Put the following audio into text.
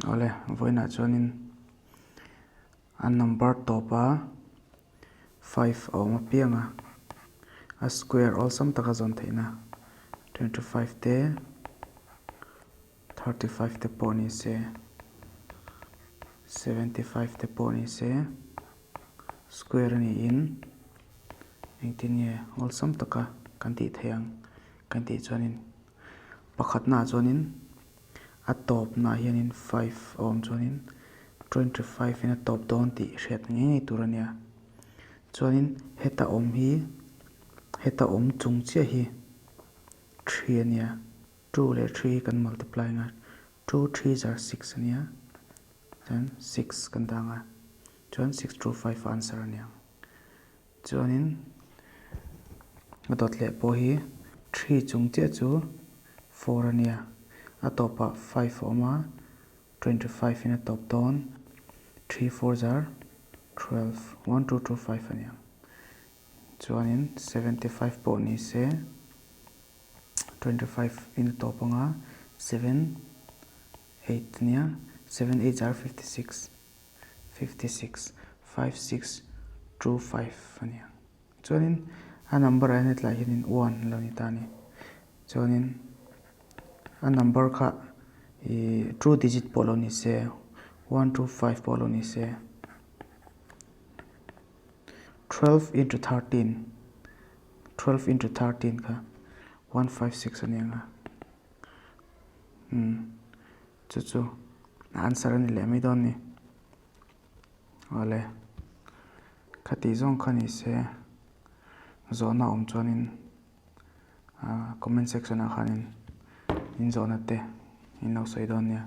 Awle, vawiinah chuanin a number tawpa five a awm apiang a, a square awlsam taka zawn theihna 25 te, 35 te pawh ni se, 75 te pawh ni se, square a niin engtin nge awlsam taka kan tih theih ang kan tih chuanin pakhatnaah chuanin a tawpnaah hianin five a awm chuanin 25 in a tawp dawn tih hriat ngei ngei tur a nia. Chuanin heta awm hi heta awm chung chiah hi three a nia. Two leh three hi kan multiply ang a, two threes are six a nia, chuan six kan dang a, chuan six two five a answer a nia. Chuanin a dawt leh pawh hi three chung chiah chu four a nia, a tawpah five a awm a, 25 in a tawp dawn, three fours are 12, one two two five a nia. Chuanin 75 pawh ni se. 25 in a tawp anga 7 8 ania 7 8 are 56 56 5 6 2 5 ania chuanin a number ah hian hetlai hianin 1 a lo ni ta a ni chuanin a number kha ih two digit pawh lo ni se 1 2 5 pawh lo ni se 12 into 13 12 into 13 kha 156 a ni ang a umm chu chu a answer a ni leh mai dawn a ni awle khati zawng kha ni se zawhna awm chuanin ah comment section ah khanin in zawhna te in lo sawi dawn nia.